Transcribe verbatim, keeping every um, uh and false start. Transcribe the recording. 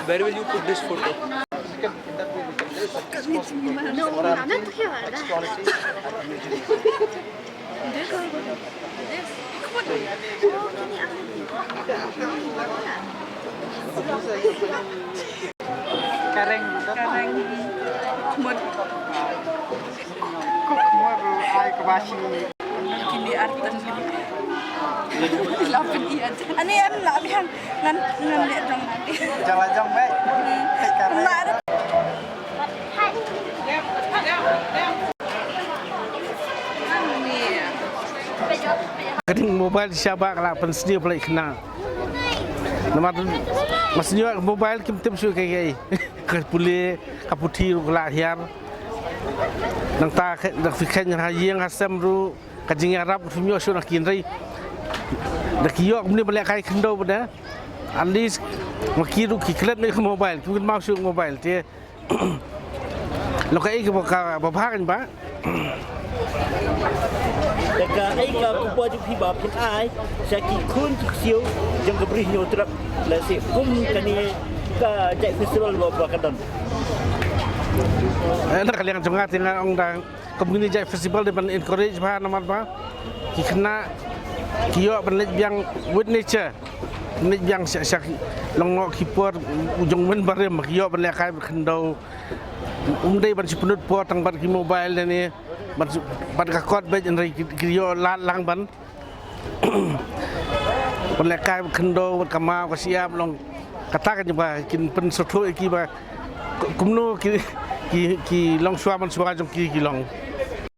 Where will you put this photo? Kareng. Kareng. Mut. Kuk mut ai kebasi. Kini artan. Lapin iya. Ani em la bihan ngan ngan le dong. Jala jong be. Kareng. Ka ding mobile sha ba ka la pynsniew pynleit khynnah. Namar ma sniew ka mobile kim tip shuh kaei kaei. Ka pule ka puthi ruh ka la hiar. Nangta ka da phi kheiñ ha ïing ha sem ruh ka jingïarap phim ïoh shuh na ki, hynrei da ki ïoh kumne ban lehkai khyndew ba da. At least ma ki ruh ki klet ne ka mobile, kim kynmaw shuh ka mobile te. Lo kaei kaba ka ba bha kan ba. Da kaei ka kuba jong phi ba phin ai sha ki khun ki ksiew jong ka Bri Hynñiewtrep, lehse kum kane ka Jait Festival ba ba ka don. Eh, na ka liang jong nga te nga ong da kum kine Jait Festival dei ban encourage bha namar ba ki khynnah ki ïoh ban leit biang with nature. Leit biang sha sha ki long noh ki por u jong men barim ki ïoh ban lehkai ban khyndew. Um dei ban shu pynlut por tang bad ki mobile ne ne bad shu bad ka kot beit, hynrei ki ki ïoh lad lang ban ban lehkai ban khyndew bad ka maw ka shyiap long. Kata ka jingba kin pynsngewthuh ïa ki ba ku- kumno ki ki ki longshuwa manshuwa jong ki ki long.